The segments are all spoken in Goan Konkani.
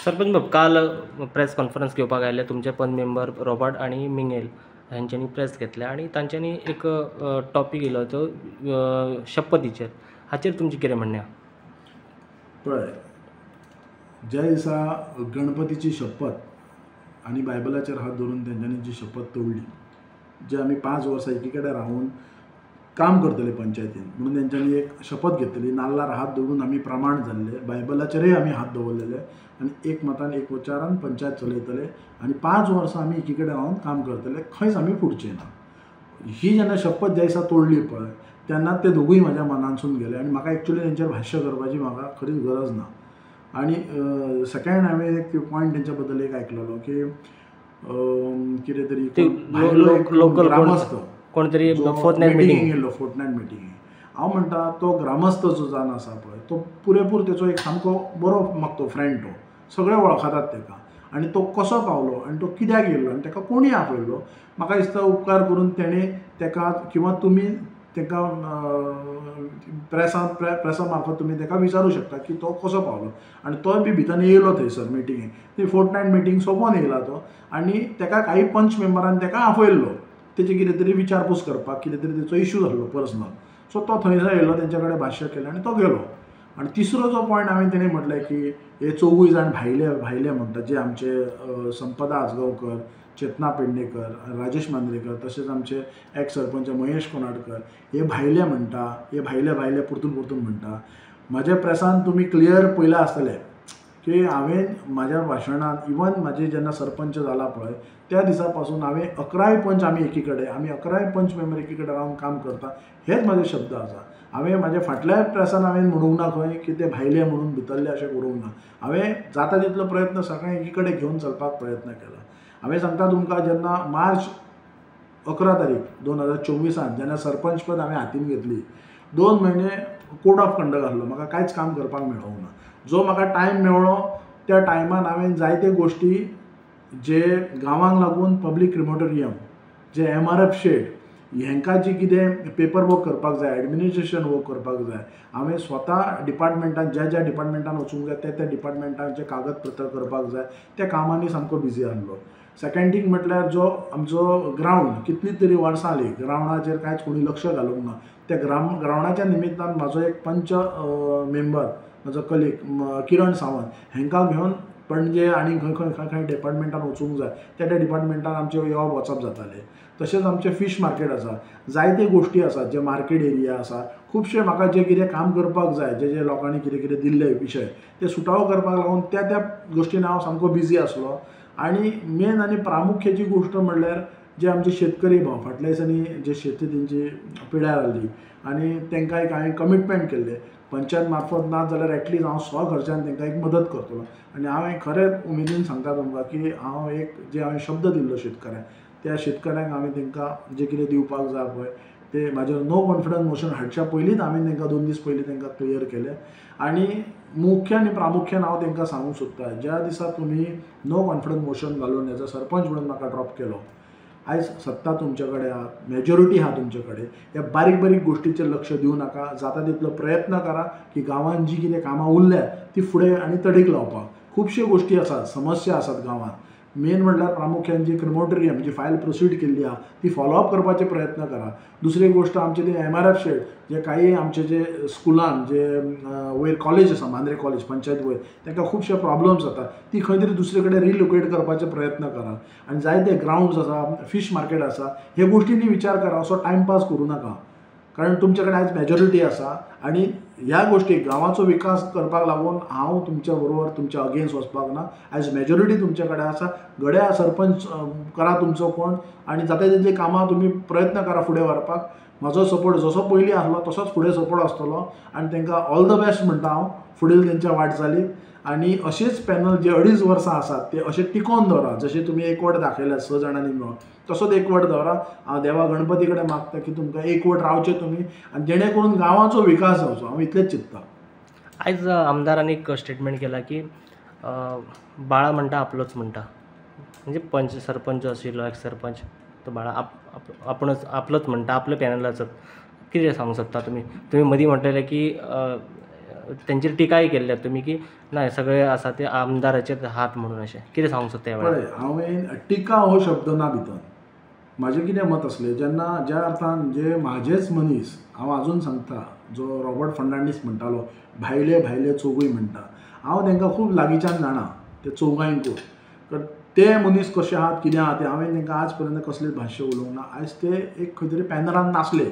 सरपंच बाब, काल प्रेस कॉन्फरन्स घेवपाक आयिल्ले तुमचे पंच मेंबर रॉबर्ट आनी मिंगेल हेंच्यांनी प्रेस घेतल्या आनी तांच्यांनी एक टॉपीक येयलो तो शपथीचेर, हाचेर तुमचें कितें म्हणणें आहा? पळय, ज्या दिसा गणपतीची शपथ आनी बायबलाचेर हात धरून तेंच्यांनी जी शपथ तोडली, जे आमी 5 वर्सां एकी कडेन रावन काम करतले पंचायतीन म्हणून तेंच्यांनी एक शपथ घेतली, नाल्लार हात दवरून आमी प्रमाण जाल्ले, बायबलाचेरय आमी हात दवरलेले आनी एक मतान एक विचारान पंचायत चलयतले आनी 5 वर्सां आमी एकी कडेन रावन काम करतले, खंयच आमी फुडचे ना. ही जेन्ना शपथ ज्या दिसा तोडली पळय तेन्ना ते दोगूय म्हाज्या मनानसून गेले आनी म्हाका एक्चुअली तेंचेर भाश्य करपाची म्हाका खरीच गरज ना. आनी सेकेंड हांवें एक पॉयंट तेंच्या बद्दल एक आयकलेलो की कितें तरी ग्रामस्थ कोण तरी फोर्टनायट मिटींग गेल्लो, फोर्टनायट मिटींग. हांव म्हणटा तो ग्रामस्थ जो जावन आसा पळय तो पुरेपूर तेचो एक सामको बरो म्हाका तो फ्रेंड, तो सगळे वळखतात तेका आनी तो कसो पावलो आनी तो कित्याक येयल्लो आनी तेका कोणी आपयल्लो, म्हाका दिसता उपकार करून तेणें तेका किंवा तुमी तेका प्रेसा मार्फत तुमी तेका विचारूं शकता की तो कसो पावलो आनी तोय बी भितर येयलो थंयसर मिटिंगेक, ती फोर्टनायट मिटींग सोंपोवन येयला तो आनी तेका काही पंच मेंबरान तेका आपयल्लो तेची कितें तरी विचारपूस करपाक, कितें तरी तेचो इशू जाल्लो पर्सनल, सो तो थंयसर येयलो, तेंच्या कडेन भाश्य केलें आनी तो गेलो. आनी तिसरो जो पॉयंट हांवें तेणें म्हटलें की हे चौगूय जाण भायले भायले म्हणटा, जे आमचे संपदा आजगांवकर, चेतना पेडणेकर, राजेश मांद्रेकर, तशेंच आमचे एक्स सरपंच महेश कोनाडकर, हे भायले म्हणटा, हे भायले भायले परतून परतून म्हणटा. म्हाज्या प्रेसान तुमी क्लियर पयलां आसतलें की हांवें म्हाज्या भाशणांत इवन म्हाजे जेन्ना सरपंच जाला पळय त्या दिसा पासून हांवें 11 पंच आमी एकी कडेन, आमी 11 पंच मेंबर एकी कडेन रावन काम करता, हेच म्हाजे शब्द आसा. हांवें म्हाज्या फाटल्या प्रेसान हांवें म्हणूंक ना खंय की ते भायले म्हणून भितरले अशें करूंक ना. हांवें जाता तितलो प्रयत्न सगळ्यांक एकी कडेन घेवन चलपाक प्रयत्न केला. हांवें सांगता तुमकां, जेन्ना मार्च 11 तारीख 2024 जेन्ना सरपंच पद हांवें हातीन घेतली, 2 म्हयने कोड ऑफ कंडक्ट आसलो, म्हाका कांयच काम करपाक मेळोंक ना. जो म्हाका टायम मेळ्ळो त्या टायमान हांवें जायते गोश्टी जे गांवांक लागून पब्लीक क्रिमोटोरियम, जे MRF shade, हेंकां जी कितें पेपर वर्क करपाक जाय, एडमिनिस्ट्रेशन वर्क करपाक जाय, हांवें स्वता डिपार्टमेंटान ज्या ज्या डिपार्टमेंटान वचूंक जाय त्या त्या डिपार्टमेंटान जे कागदपत्र करपाक जाय त्या कामांनी सामको बिजी आसलो. सेकेंड थींग म्हटल्यार जो आमचो ग्रावंड कितली तरी वर्सां जालीं ग्रावंडाचेर कांयच कोणी लक्ष घालूंक ना. त्या ग्रावंडाच्या निमित्तान म्हाजो एक पंच मेंबर, म्हाजो कलीग किरण सावंत हेंकां घेवन पणजे आनी खंय खंय खंय खंय डिपार्टमेंटान वचूंक जाय त्या त्या डिपार्टमेंटान आमचें येवप वचप जातालें. तशेंच आमचें फीश मार्केट आसा, जायते गोश्टी आसात जे मार्केट एरिया आसा, खुबशे म्हाका जे कितें काम करपाक जाय, जे जे लोकांनी कितें कितें दिल्ले विशय ते सुटावो करपाक लागून त्या त्या गोश्टीन हांव सामको बिजी आसलो. आनी मेन आनी प्रामुख्याची गोश्ट म्हणल्यार जे आमचे शेतकरी भाव फाटल्या दिसांनी जे शेती तेंची पिड्यार जाल्ली आनी तेंकां एक हांवें कमिटमेंट केल्लें पंचायत मार्फत ना जाल्यार एटलीस्ट हांव स्वखर्चान तेंकां एक मदत करतलो. आनी हांव खरेंच उमेदीन सांगता तुमकां की हांव एक जे हांवें शब्द दिल्लो शेतकऱ्यांक, त्या शेतकऱ्यांक हांवें तेंकां जें कितें दिवपाक जाय पळय ते म्हाजेर नो कॉन्फिडन्स मोशन हाडच्या पयलींच हांवें तेंकां 2 दीस पयलीं तेंकां क्लियर केलें. आनी मुख्य आनी प्रामुख्यान हांव तेंकां सांगूंक सोदता, ज्या दिसा तुमी नो कॉन्फिडन्स मोशन घालून एज अ सरपंच म्हणून म्हाका ड्रॉप केलो, आयज सत्ता तुमचे कडेन आहा, मेजॉरिटी आहा तुमचे कडेन, ह्या बारीक बारीक गोश्टीचेर लक्ष दिवं नाका. जाता तितलो प्रयत्न करा की गांवांत जी कितें कामां उरल्या ती फुडें आनी तडीक लावपाक. खुबश्यो गोश्टी आसात, समस्या आसात गांवांत. मेन म्हटल्यार प्रामुख्यान जी क्रिमोटोरियम जी फायल प्रोसीड केल्ली आहा ती फॉलोअप करपाचे प्रयत्न करा. दुसरी गोश्ट आमचे ते MRF shade, जे काही आमचे जे स्कुलान जे वयर कॉलेज आसा, मांद्रे कॉलेज पंचायत वयर, तांकां खुबशे प्रॉब्लम्स जाता, ती खंय तरी दुसरे कडेन रिलोकेट करपाचे प्रयत्न करा. आनी जायते ग्रावंड्स आसा, फीश मार्केट आसा, हे गोश्टींनी विचार करा, असो टायमपास करूं नाका, कारण तुमचे कडेन आयज मेजॉरिटी आसा आनी ह्या गोश्टीक गांवाचो विकास करपाक लागून हांव तुमच्या बरोबर तुमच्या अगेन्स्ट वचपाक ना. आयज मेजॉरिटी तुमचे कडेन आसा, घड्या सरपंच करा तुमचो कोण आनी जाता तितलीं कामां तुमी प्रयत्न करा फुडें व्हरपाक. म्हाजो सपोर्ट जसो पयलीं आसलो तसोच फुडें सपोर्ट आसतलो आनी तेंकां ऑल the best म्हणटा हांव फुडें तेंच्या वाटचालीक. आनी अशेंच पॅनल जे 2.5 वर्सां आसात ते अशें टिकोवन दवरा, जशें तुमी एकवट दाखयल्या 6 जाणांनी मेळून तसोच एकवट दवरा. हांव देवा गणपती कडेन मागता की तुमकां एकवट रावचें तुमी आनी जेणे करून गांवाचो विकास जावचो, हांव इतलेंच चिंत्ता. आयज आमदारान एक स्टेटमेंट केला की बाळा म्हणटा आपलोच म्हणटा, म्हणजे पंच सरपंच आशिल्लो एक्स सरपंच तो बाळा आपणच आपलोच म्हणटा, आपल्या पॅनलाचो. कितें सांगूंक सोदता तुमी? तुमी मदीं म्हणटले की तेंचेर टिकाय केल्ल्या तुमी की ना हे सगळे आसा ते आमदाराचेर हात म्हणून, अशें कितें सांगूंक सोदता ह्या वेळार? पळय, हांवें टिका हो शब्द ना भितर. म्हाजें कितें मत आसलें जेन्ना ज्या अर्थान जे म्हाजेच मनीस, हांव आजून सांगता, जो रॉबर्ट फर्नांडीस म्हणटालो भायले भायले चौगूय म्हणटा, हांव तांकां खूब लागींच्यान जाणा ते चौगांयकूय. तर ते मनीस कशे आहात कितें आहा ते हांवें तांकां आज पर्यंत कसलेच भाश्य उलोवंक ना. आयज ते एक खंय तरी पॅनलान नासले,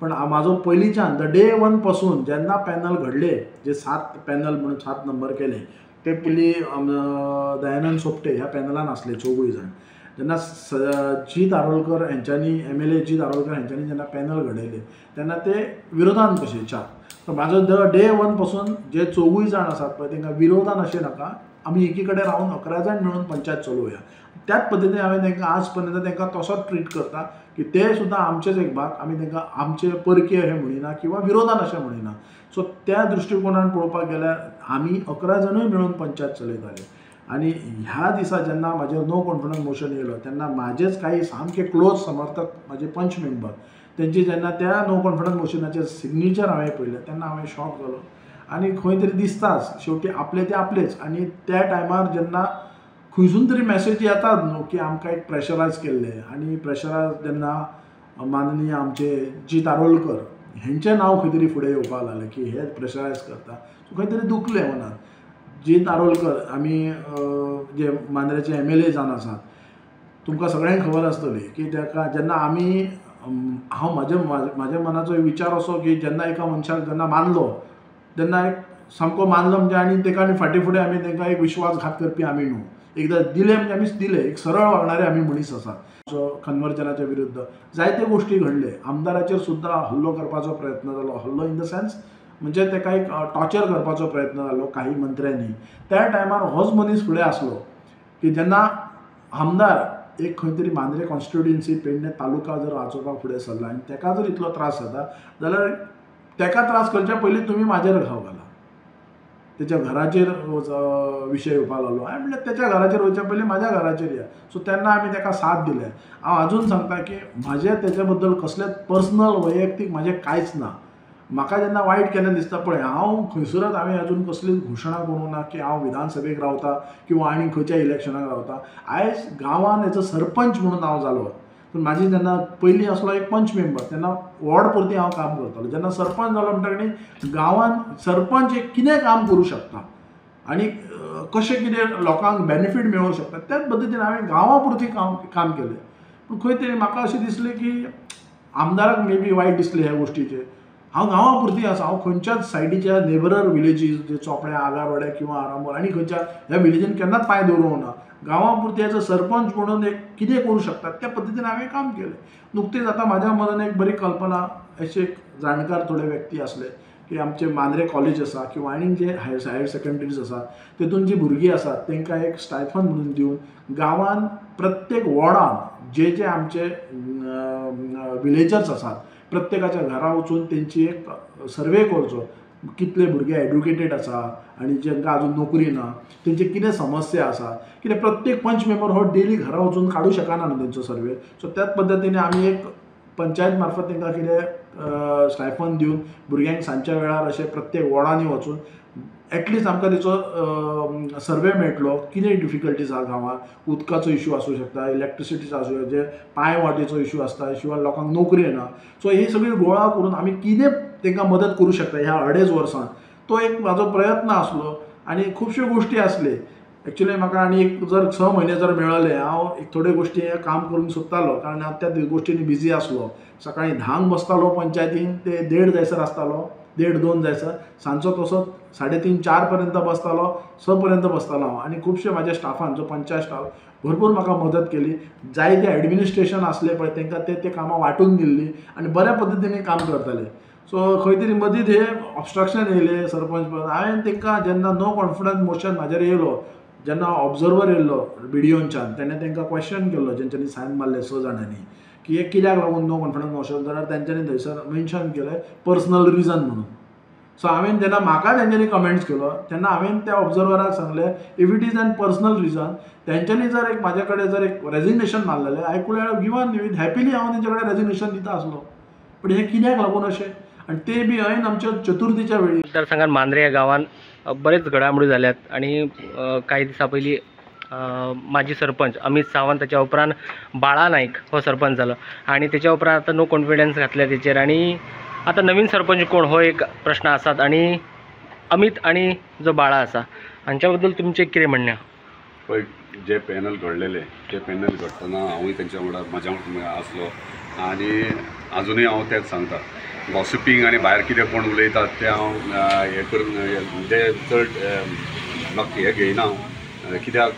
पण म्हाजो पयलींच्यान the day one पासून जेन्ना पॅनल घडले, जे 7 पॅनल म्हणून 7 नंबर केले, ते पयलीं दयानंद सोपटे ह्या पॅनलान आसले चौगूय जाण. जेन्ना जीत आरोलकर हेंच्यांनी, MLA Jeet Arolkar हेंच्यांनी जेन्ना पॅनल घडयले तेन्ना ते विरोधान कशे 4. तर म्हाजो the day one पासून जे चौगूय जाण आसात पळय तांकां विरोधान अशें नाका, आमी एकी कडेन रावन 11 जाण मेळून पंचायत चलोवया. त्याच पद्दतीन हांवें तांकां आज पर्यंत तांकां तसोच ट्रीट करता की ते सुद्दां आमचेच एक भाग, आमी तांकां आमचे परकी अशें म्हणिना किंवा विरोधान अशें म्हणिना. सो त्या दृश्टिकोनान पळोवपाक गेल्यार आमी 11 जाणूय मेळून पंचायत चलयताले. आनी ह्या दिसा जेन्ना म्हाजेर नो कॉन्फिडन्स मोशन येयलो तेन्ना म्हाजेच काही सामके क्लोज समर्थक म्हाजे पंच मेंबर तेंची जेन्ना त्या नो कॉन्फिडन्स मोशनाचेर सिग्नेचर हांवें पळयलें तेन्ना हांवें शॉक जालो. आनी खंय तरी दिसताच शेवटी आपले ते आपलेच. आनी त्या टायमार जेन्ना खंयसून तरी मॅसेज येतात न्हू की आमकां एक प्रेशरायज केल्लें, आनी प्रेशरायज जेन्ना माननीय आमचे जीत आरोलकर हेंचें नांव खंय तरी फुडें येवपाक लागलें की हे प्रेशरायज करता, सो खंय तरी दुखलें मनान. जीत आरोलकर आमी जे मांद्रेचे MLA जावन आसात, तुमकां सगळ्यांक खबर आसतली की ताका जेन्ना आमी, हांव म्हाज्या मनाचो विचार असो की जेन्ना एका मनशाक जेन्ना मानलो तेन्ना एक सामको मानलो म्हणजे आनी ताका आनी फाटीं फुडें आमी तांकां एक विश्वासघात करपी आमी न्हू. एकदां दिलें म्हणजे आमी दिलें, एक सरळ वागणारे आमी मनीस आसात. सो कन्वर्जनाच्या विरुद्ध जायते गोश्टी घडले, आमदाराचेर सुद्दां हल्लो करपाचो प्रयत्न जालो. हल्लो इन the sense म्हणजे ताका एक टॉर्चर करपाचो प्रयत्न जालो काही मंत्र्यांनी. त्या टायमार होच मनीस फुडें आसलो की जेन्ना आमदार एक खंय तरी मांद्रे कॉन्स्टिट्युएन्सी पेडणे तालुका जर वाचोवपाक फुडें सरला आनी ताका जर इतलो त्रास जाता जाल्यार ताका त्रास करच्या पयलीं तुमी म्हाजेर घाव घाला. तेच्या घराचेर विशय येवपाक लागलो, हांवें म्हणलें तेच्या घराचेर वयच्या पयलीं म्हाज्या घराचेर या. सो तेन्ना आमी ताका साथ दिले. हांव आजून सांगता की म्हाजें तेच्या बद्दल कसलेंच पर्सनल वैयक्तीक म्हाजें कांयच ना. म्हाका जेन्ना वायट केन्ना दिसता पळय, हांव खंयसरच हांवें अजून कसलीच घोशणा करूंक ना की हांव विधानसभेक रावता किंवा आनी खंयच्या इलेक्शनाक रावता. आयज गांवांत एज अ सरपंच म्हणून हांव जालो, पूण म्हाजी जेन्ना पयलीं आसलो एक पंच मेंबर तेन्ना वॉर्ड पुरती हांव काम करतालो. जेन्ना सरपंच जालो म्हणटकीर गांवांत सरपंच एक कितें काम करूं शकता आनी कशें कितें लोकांक बेनिफीट मेळोवंक शकता त्याच पद्दतीन हांवें गांवा पुरती काम केलें. पूण खंय तरी म्हाका अशें दिसलें की आमदाराक मे बी वायट दिसलें ह्या गोश्टीचें. हांव गांवा पुरती आसा, हांव खंयच्याच सायडीच्या नेबरर विलेजीस जे चोपड्या, आगारवाड्या किंवा आरांबोल आनी खंयच्या ह्या विलेजीन केन्नाच पांय दवरूंक ना. गांवा पुरती एज अ सरपंच म्हणून एक कितें करूं शकता त्या पद्दतीन हांवें काम केलें. नुकतीच आतां म्हाज्या मनान एक बरी कल्पना, अशे एक जाणकार थोडे व्यक्ती आसले की आमचे मांद्रे कॉलेज आसा किंवा आनीक जे हायर सेकंडरीज आसा तेतून जी भुरगीं आसात तांकां एक स्टायफन म्हणून दिवन गांवान प्रत्येक वॉर्डान जे जे आमचे विलेजर्स आसात प्रत्येकाच्या घरा वचून तेंची एक सर्वे करचो, कितले भुरगे एड्युकेटेड आसा आनी जांकां आजून नोकरी ना तेंची कितें समस्या आसा, कित्याक प्रत्येक पंच मेंबर हो डेली घरा वचून काडूं शकना न्हू तेंचो सर्वे. सो त्याच पद्दतीन आमी एक पंचायत मार्फत तांकां कितें स्टायफन दिवन भुरग्यांक सांजच्या वेळार अशें प्रत्येक वॉर्डांनी वचून एटलिस्ट आमकां तेचो सर्वे मेळटलो, कितें डिफिकल्टीज आसा गांवांत, उदकाचो इशू आसूं शकता, इलेक्ट्रिसिटीचो आसूं शकता, जे पांय वाटेचो इशू आसता, शिवाय लोकांक नोकरी ना. सो ही सगळी गोळा करून आमी कितें तांकां मदत करूं शकता ह्या 2.5 वर्सांत, तो एक म्हाजो प्रयत्न आसलो. आनी खुबश्यो गोश्टी आसले एक्चुअली म्हाका आनी एक जर 6 म्हयने जर मेळले हांव एक थोड्यो गोश्टी काम करूंक सोदतालो, कारण हांव त्या गोश्टींनी बिजी आसलो. सकाळीं 10 बसतालो पंचायतीन ते 1:30 जायसर आसतालो, 1:30-2 जायसर, सांजचो तसोच 3:30-4 पर्यंत बसतालो, 6 पर्यंत बसतालो हांव. आनी खुबशे म्हाज्या स्टाफान, जो पंचायत स्टाफ, भरपूर म्हाका मदत केली. जायते एडमिनिस्ट्रेशन आसले पळय तांकां ते कामां वांटून दिल्लीं आनी बऱ्या पद्दतीन काम करताले. सो खंय तरी मदींच हे ऑबस्ट्रक्शन येयलें सरपंच पद. हांवें तांकां जेन्ना नो कॉन्फिडन्स मोशन म्हाजेर येयलो, जेन्ना ऑब्जर्वर येयल्लो बीडीओनच्यान, तेन्ना तांकां क्वेश्चन केल्लो जेंच्यांनी सायन मारले 6 जाणांनी की हे कित्याक लागून नो कॉन्फिडन्स मोशन, जाल्यार तेंच्यांनी थंयसर मेन्शन केलें पर्सनल रिजन म्हणून. सो हांवें जेन्ना म्हाका तेंच्यांनी कमेंट्स केलो तेन्ना हांवें त्या ऑब्जर्वराक सांगलें, if it is an personal reason, तेंच्यांनी जर एक म्हाजे कडेन जर एक resignation मारलेलें, I could have given with happily, हांव तेंचे कडेन रेजिग्नेशन दिता आसलो. पूण हें कित्याक लागून अशें? आनी ते बी ऐन आमच्या चतुर्थीच्या वेळी. मतदारसंघात मांद्रे ह्या गांवांत बरेच घडामोडी जाल्यात आनी कांय दिसां पयलीं माजी सरपंच अमीत सावंत, ताच्या उपरांत बाळा नायक हो सरपंच जालो आनी तेच्या उपरांत आतां नो कॉन्फिडन्स घातल्या तेचेर आनी आतां नवीन सरपंच कोण हो एक प्रश्न आसात. आनी अमीत आनी जो बाळा आसा हांच्या बद्दल तुमचें कितें म्हणणें? पळय, जे पॅनल घडलेले ते पॅनल घडटना हांवूय तेंच्या वांगडा म्हज्या आसलो आनी आजुनूय हांव तेंच सांगता, गॉसिपींग आनी भायर कितें कोण उलयतात तें हांव हें करून म्हणजे चड हें घेयना हांव, कित्याक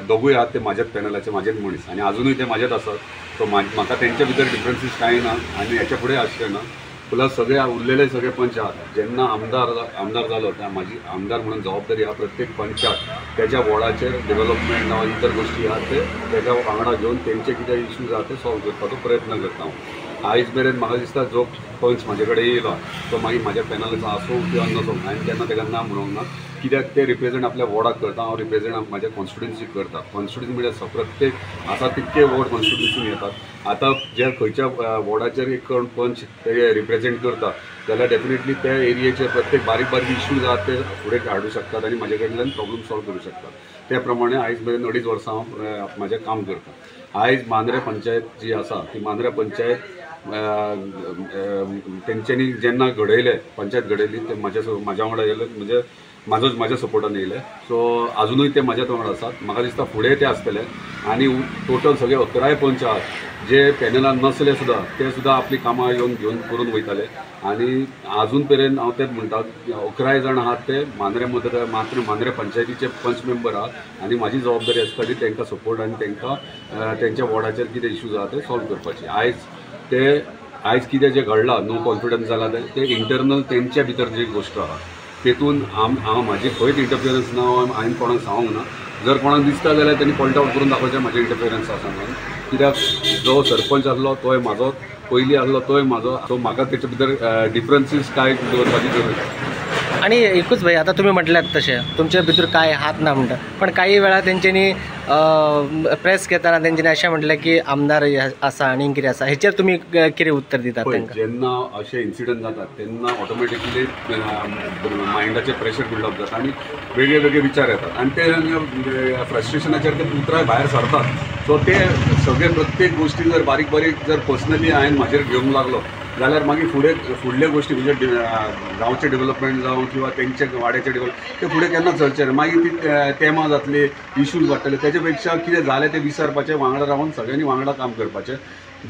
दोगूय आहात ते म्हाज्याच पॅनलाचे म्हाजेच मनीस आनी आजुनूय ते म्हाजेच आसात. सो म्हाका तेंच्या भितर डिफरन्सीस कांय ना आनी हेच्या फुडें आसचें ना. प्लस सगळे उरलेले सगळे पंच आहात, जेन्ना आमदार जालो तेन्ना म्हाजी आमदार म्हणून जबाबदारी आहा प्रत्येक पंचाक तेज्या वॉर्डाचेर डेव्हलपमेंट जावं इतर गोश्टी आहात ते तेज्या वांगडा घेवन तेंचे कितें इश्यूज आहा ते सॉल्व करपाचो प्रयत्न करता हांव. आयज मेरेन म्हाका दिसता जो पंच म्हाजे कडेन येयलो तो मागीर म्हाज्या पॅनलाचो आसूं किंवा नासूं, हांवें केन्ना तेका ना म्हणूंक ना, कित्याक ते रिप्रेजेंट आपल्या वॉर्डाक करता, हांव रिप्रेजेंट म्हाज्या कॉन्स्टिट्युन्सीक करता. कॉन्स्टिट्युन्सी म्हळ्यार प्रत्येक आसा तितके वॉर्ड कॉन्स्टिट्युन्सीन येतात. आतां जे खंयच्या वॉर्डाचेर एक कोण पंच ते रिप्रेजेंट करता जाल्यार डेफिनेटली त्या एरियेचे प्रत्येक बारीक बारीक इश्यूज आहात ते फुडें हाडूं शकतात आनी म्हाजे कडल्यान प्रॉब्लम सॉल्व करूं शकतात. त्या प्रमाणे आयज मेरेन 2.5 वर्सां हांव म्हाजें काम करता. आयज मांद्रे पंचायत जी आसा ती मांद्रे पंचायत तेंच्यांनी जेन्ना घडयले पंचायत घडयली ते म्हाज्या वांगडा येयले, म्हणजे म्हाज्या सपोर्टान येयले. सो आजुनूय ते म्हाज्याच वांगडा आसात. म्हाका दिसता फुडें ते आसतले आनी टोटल सगळे 11 पंच आहात जे पॅनलान नसले सुद्दां ते सुद्दां आपली कामां येवन घेवन करून वयताले. आनी आजून मेरेन हांव तेंच म्हणटा, 11 जाण आहात ते मांद्रे मतदार मांद्रे पंचायतीचे पंच मेंबर आहात आनी म्हाजी जबाबदारी आसता ती तांकां सपोर्ट आनी तांकां तेंच्या वॉर्डाचेर कितें इश्यूज आहा ते सॉल्व करपाची. आयज कितें जें घडलां नो कॉन्फिडन्स जाला ते इंटरनल तेंच्या भितर जी गोश्ट आहा तेतून हांव म्हाजी खंयच इंटरफियरन्स ना, हांवें कोणाक सांगूंक ना. जर कोणाक दिसता जाल्यार तेणी पॉयंट आवट करून दाखोवचें म्हाजें इंटरफियरन्स आसा म्हणून, कित्याक जो सरपंच आसलो तोय म्हाजो, पयलीं आसलो तोय म्हाजो, सो म्हाका तेचे भितर डिफरन्सीस कांय दवरपाची गरज ना. आनी एकूच भाई, आतां तुमी म्हटल्यात तशें तुमचे भितर कांय हात ना म्हणटा, पण काही वेळार तेंच्यांनी प्रेस घेतना तेंच्यांनी अशें म्हटलें की आमदार आसा आनी कितें आसा, हेचेर तुमी कितें उत्तर दितात तांकां? जेन्ना अशे इन्सिडंट जातात तेन्ना ऑटोमॅटिकली मायंडाचेर प्रेशर बिल्डअप जाता आनी वेगळे वेगळे विचार येतात आनी ते फ्रस्ट्रेशनाचेर ते उतरां भायर सरतात. सो ते सगळे प्रत्येक गोश्टी जर बारीक बारीक जर पर्सनली हांवें म्हाजेर घेवंक लागलो जाल्यार मागीर फुडें फुडले गोश्टी म्हणजे गांवचें डेव्हलपमेंट जावं किंवा तेंचे वाड्याचें डेव्हलप ते फुडें केन्ना चलचें ना. मागीर ती तेमां जातली, इश्यूज वाडटले. तेजे पेक्षा कितें जालें तें विसरपाचें, वांगडा रावन सगळ्यांनी वांगडा काम करपाचें.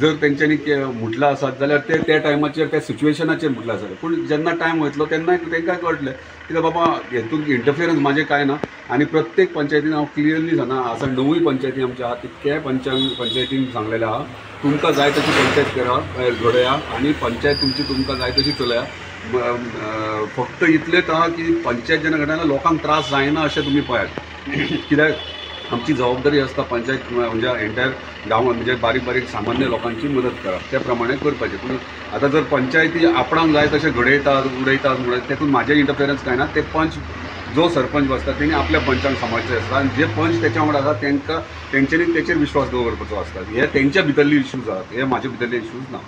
जर तेंच्यांनी म्हटलां आसत जाल्यार ते त्या टायमाचेर त्या सिच्युएशनाचेर म्हटलां आसत, पूण जेन्ना टायम वयतलो तेन्ना तांकां कळटलें कित्याक बाबा हेतून इंटरफियरन्स म्हाजें कांय ना. आनी प्रत्येक पंचायतीन हांव क्लियरली सांगना, आसा 9 पंचायती आमच्या आहा तितक्याय पंचायतीन सांगलेलें आहा तुमकां जाय तशी पंचायत करा, घडया आनी पंचायत तुमची तुमकां जाय तशी चलया. फक्त इतलेंच आहा की पंचायत जेन्ना घडयना लोकांक त्रास जायना अशें तुमी पळयात, कित्याक आमची जबाबदारी आसता पंचायत म्हणजे एंटायर गांवांत म्हणजे बारीक बारीक सामान्य लोकांची मदत करप, त्या प्रमाणे करपाचें. पूण आतां जर पंचायती आपणाक जाय तशें घडयतात उडयतात म्हणून तेतून म्हाजें इंटरफियरन्स कांय ना. ते पंच जो सरपंच बसता तेणी आपल्या पंचांक सांबाळचें आसता आनी जे पंच तेच्या वांगडा आसा तांकां तेंच्यांनी तेचेर विश्वास दवरपाचो आसता. हे तेंच्या भितरले इश्यूज आहात, हे म्हाजे भितरले इश्यूज ना.